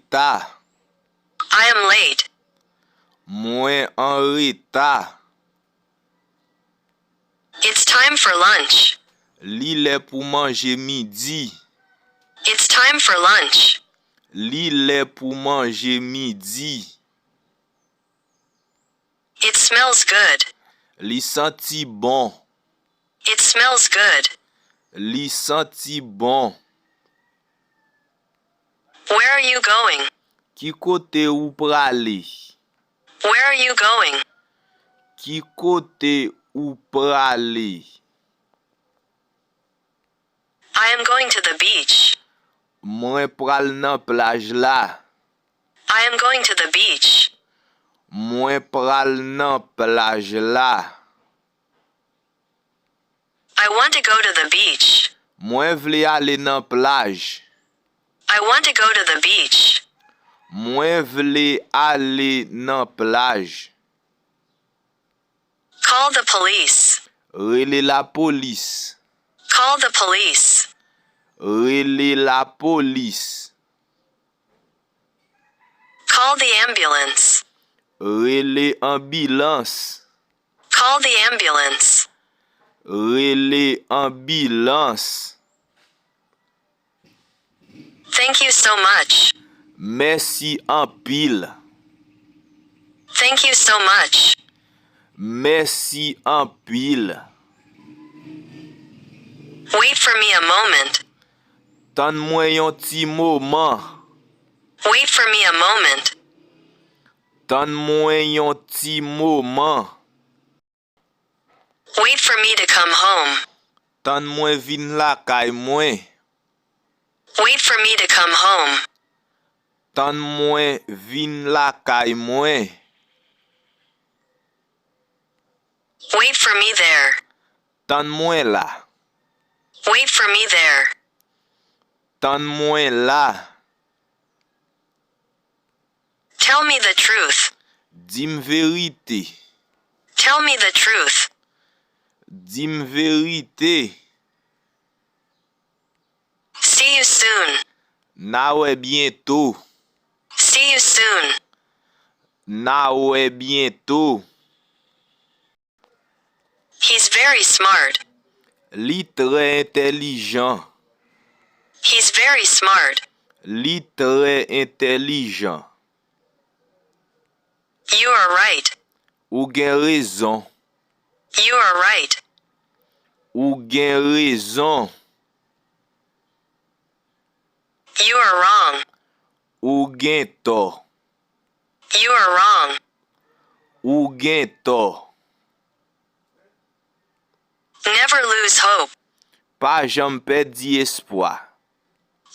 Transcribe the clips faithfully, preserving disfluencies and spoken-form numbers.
reta. I am late. Mwen an reta. It's time for lunch. Li lè pou manje midi. It's time for lunch. Li lè pou manje midi. It smells good. Li santi bon. It smells good. Li santi bon. Where are you going? Ki kote ou prale? Where are you going? Ki kote ou prale? I am going to the beach. Mwen pral nan plaj la. I am going to the beach. Mwen pral nan plaj la. I want to go to the beach. Mwen vle ale nan plaj. I want to go to the beach. Mwen vle ale nan plaj. Call the police. Rele lapolis. Call the police. Rele lapolis. Call the ambulance. Rele anbilans. Call the ambulance. Rele anbilans. Thank you so much. Mèsi anpil. Thank you so much. Mèsi anpil. Wait for me a moment. Tann mwen yon ti moman. Wait for me a moment. Tann mwen yon ti moman. Wait for me to come home. Tann mwen vin lakay mwen. Wait for me to come home. Tann mwen vin lakay mwen. Wait for me there. Tann mwen la. Wait for me there. Tann mwen la. Tell me the truth. Di m verite. Tell me the truth. Di m verite. See you soon. N a wè byento. See you soon. N a wè byento. He's very smart. Li trè entèlijan. He's very smart. Li trè entèlijan. You are right. Ou gen rezon. You are right. Ou gen rezon. You are wrong. Ou gen tò. You are wrong. Ou gen tò. Never lose hope. Pa janm pèdi espwa.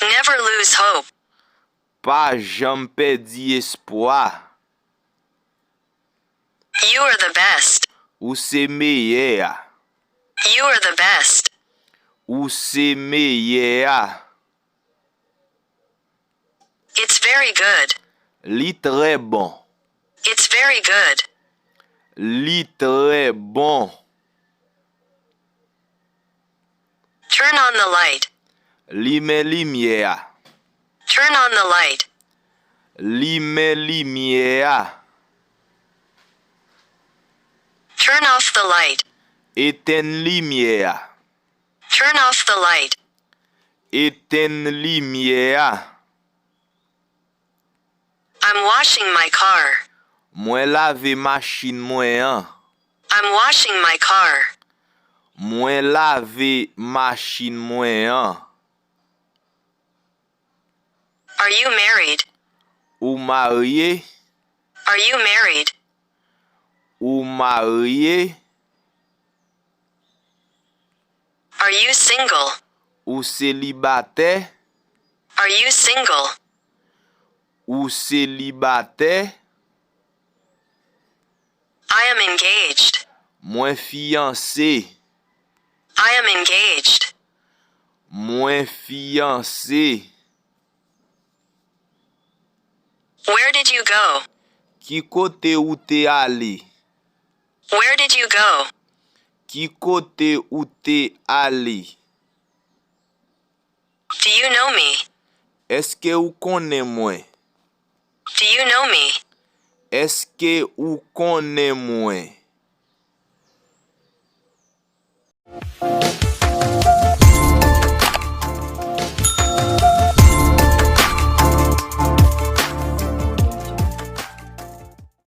Never lose hope. Pa janm pèdi espwa. You are the best. Ou se meyè a. You are the best. Ou se meyè a. It's very good. Li trè bon. It's very good. Li trè bon. Turn on the light. Limen limyè a. Turn on the light. Limen limyè a. Turn off the light. Etenn limyè a. Turn off the light. Etenn limyè a. I'm washing my car. Mwen lave machin mwen an. I'm washing my car. Mwen lave machin mwen an. Are you married? Ou marye? Are you married? Ou marye? Are you single? Ou selibatè? Are you single? Ou selibatè? I am engaged. Mwen fiyanse. I am engaged. Mwen fiyanse. Where did you go? Ki kote ou te ale? Where did you go? Ki kote ou te ale? Do you know me? Èske ou konnen mwen? Do you know me? Èske ou konnen mwen?